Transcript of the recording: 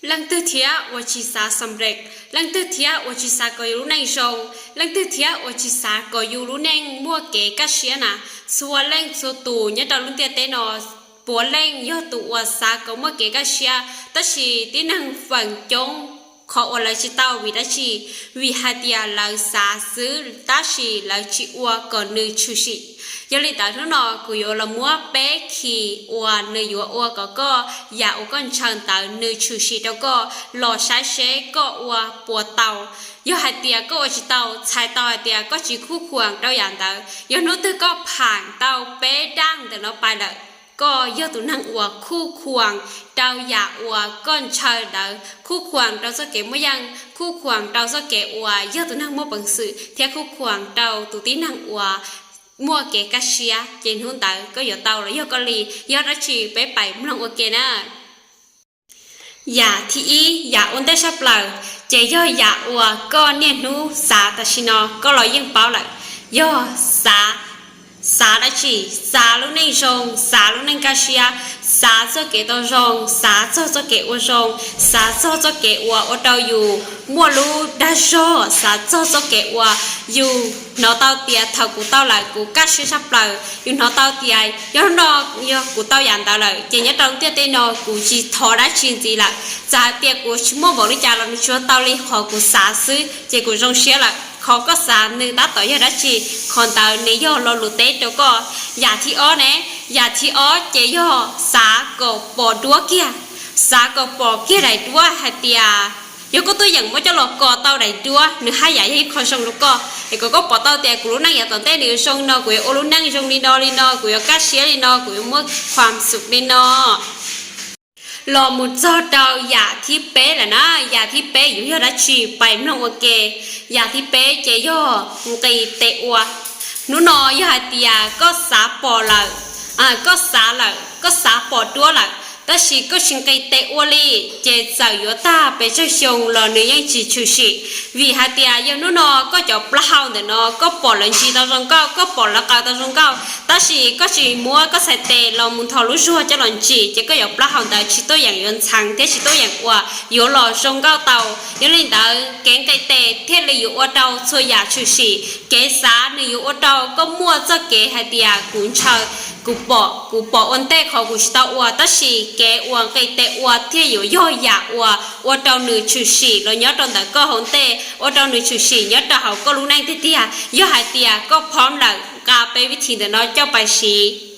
Leej twg thiab uas tsis xav xam rem? Leej twg thiab uas tsis xav kom yus lub neej zoo? Leej twg thiab uas tsis xav kom yus lub neej muaj kev kaj siab na? Txhua leej txhua tus nyob rau lub ntiaj teb no, puav leej yog tus uas xav kom muaj kev kaj siab, tab sis tib neeg feem coob qhov uas lawv tsis tau vim dab tsi? Vim hais tias lawv xav xwb tab sis lawv tsis ua kom nws tshwm sim. Yog li ntawd hnub no kuv yuav los muab peb khi uas nws yuav ua kom koj yam uas koj ntshaw ntawd nws tshwm sim rau koj los saib seb koj ua puas tau. Yog hais tias koj ua tsis tau, txhais tau hais tias koj tsis khuj khuam rau yam ntawd. Yog hnub twg koj pham tau peb daj ntawm no pais lawm, koj yog tus neeg uas khuj khuam rau yam uas koj ntshaw ntawd, khuj khuam rau txoj kev muaj yeej, khuj khuam rau txoj kev uas yog tus neeg muaj peev xwm thiab khuj khuam rau tus tib neeg uas muaj kev kaj siab, ces hnub ntawd koj yuav tau los yog koj li. Yog dab tsi peb pais mloog ua ke na. Yam thib ib, yam ua ntej sab plaws, ces yog yam uas koj niaj hnub xav tam sim no koj los yeej paub lawm. Yog xav, xav dab tsi? Xav lub neej zoo, xav lub neej kaj siab, xav txoj kev tau zoo, xav txog txoj kev ua zoo, xav txog txoj kev uas ua rau yus muaj lub dag zog, xav txog txoj kev uas yus hnov tau tias thaum kuv tau lawm kuv kaj siab sab plaws, yus hnov tau tias yog no, yog kuv tau yam ntawd lawm ces nyob rau ntiaj teb no kuv tsis thov dab tsi ntxiv lawm. Txawm hais tias kuv tsis muaj npaum li cas los nws tsuas tau li qhov kuv xav xwb ces kuv zoo siab lawm. Qhov koj xav nws tab tom yog dab tsi, qhov ntawd nws yog lo lus teb rau koj. Yam thib ob ne, yam thib ob ces yog xav kom pom duab kiag, xav kom pom kiag daim duab hais tias yog koj tuaj yeem muab coj los kos tau daim duab, nws haj yam yog ib qho zoo rau koj. Es kom koj pom tau tias kuv lub neej yav tom ntej nws yuav zoo li no, kuv yuav ua lub neej zoo li no li no, kuv yuav kaj siab li no, kuv yuav muaj khuam xum li no. Los mus txog rau yam thib peb lawm na, yam thib peb yuav yog dab tsi pais mloog ua ke. Yam thib peb ces yog nqis tes ua. Hnub no yog hais tias koj xav pom lawm, koj xav lawm, koj xav pom duab lawm, tab sis koj tsis nqis tes ua li, ces txawm yuav tag pes tsawg xyoo los nws yeej tsis tshwm sim. Vim hais tias yog hnub no koj cov plaub hau ntawm no koj pom lawv ntsis tau zoo nkauj, koj pom lawv qaws tau zoo nkauj, tab sis koj tsis muab koj txhais tes los mus nthos lub zuag coj los ntsim, ces koj cov plaub hau ntawd tsis tuaj yeem yuav ntxheev thiab tsis tuaj yeem ua yuav los zoo nkauj tau. Yog li ntawd kev nqis tes thiaj li yuav ua rau txhua yam tshwm sim. Kev xav nws yuav ua rau koj muaj txoj kev hais tias kuv ntshaw, kuv pom, kuv pom ua ntej qhov kuv tsis tau ua, tab sis kev uas nqis tes ua thiaj yuav yog yam uas ua rau nws tshwm sim los nyob rau ntawm koj hauv ntej, ua rau nws tshwm sim nyob rau hauv koj lub neej tiag tiag. Yog hais tias koj phob lawm, nqa peb vib thim ntawm no coj pais siv.